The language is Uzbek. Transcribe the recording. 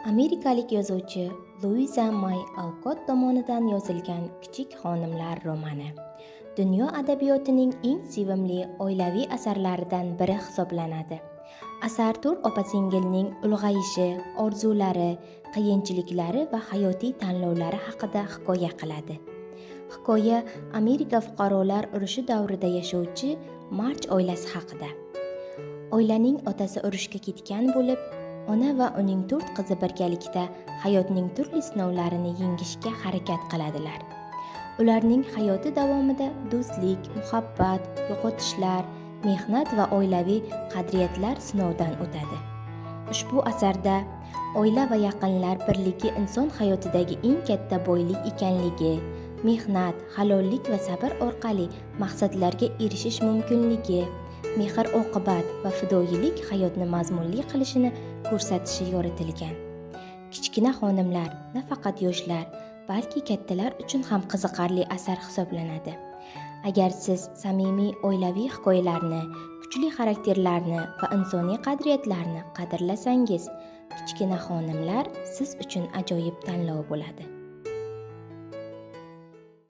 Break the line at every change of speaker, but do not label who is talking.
Amerikalik yozuvchi Luiza May Alkott tomonidan yozilgan Kichik xonimlar romani dunyo adabiyotining eng sevimli oilaviy asarlaridan biri hisoblanadi. Asar to'rt opa-singilning ulg'ayishi, orzulari, qiyinchiliklari va hayotiy tanlovlari haqida hikoya qiladi. Hikoya Amerika fuqarolar urushi davrida yashovchi March oilasi haqida. Oilaning otasi urushga ketgan bo'lib, ona va uning to'rt qizi birgalikda hayotning turli sinovlarini yengishga harakat qiladilar. Ularning hayoti davomida do'stlik, muhabbat, yo'qotishlar, mehnat va oilaviy qadriyatlar sinovdan o'tadi. Ushbu asarda oila va yaqinlar birligi inson hayotidagi eng katta boylik ekanligi, mehnat, halollik va sabr orqali maqsadlarga erishish mumkinligi, mehr-oqibat va fidoyilik hayotni mazmunli qilishini ko'rsatishi yoritilgan. Kichkina xonimlar nafaqat yoshlar, balki kattalar uchun ham qiziqarli asar hisoblanadi. Agar siz samimiy oilaviy hikoyalarni, kuchli xarakterlarni va insoniy qadriyatlarni qadrlasangiz, Kichkina xonimlar siz uchun ajoyib tanlov bo'ladi.